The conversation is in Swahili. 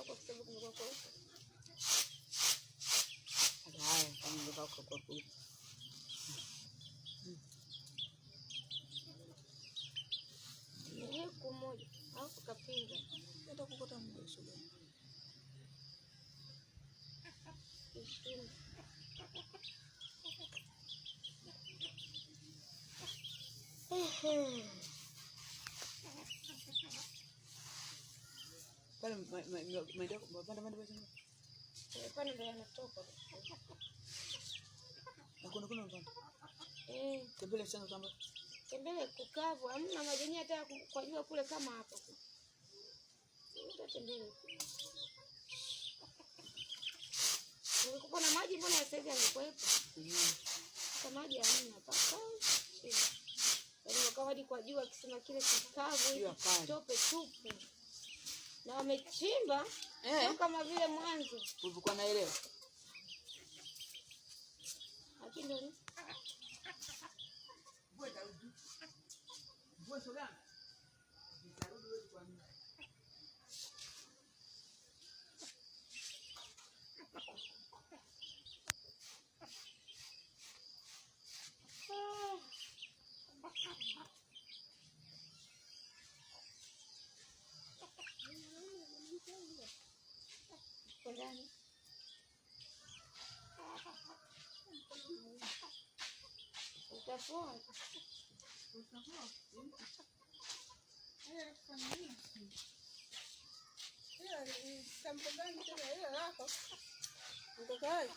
Au kwa sababu kumekuwa kweupe. Haya, kama ingekuwa kwa kweupe. Ni moja alafu kapinga. Hata kukota mdoso gani? 20. Pale mapanda manda basi. Pale ndio yanatoka. Na kuna mpanda. Eh, Tembele sana kamba. Tembele kukavu, hamna majani hata kwa jua kule kama hapa. Ndio tembele. Ungekuwa na maji mbona sasa hivi angekuwepo? Sasa maji hamna hapa. Yaani wakawa hadi kwa jua kisima kile kikavu Jua kali. tope tupu. Na wamechimba Eh. sio kama vile mwanzo. Ulivyokuwa naelewa. Lakini ndio Mvua itarudi. Mvua sio gani? Itarudi wewe kwa nini? kwa ndani. Utafua. Ila sampo gani tena ila lako. Mtoto wake.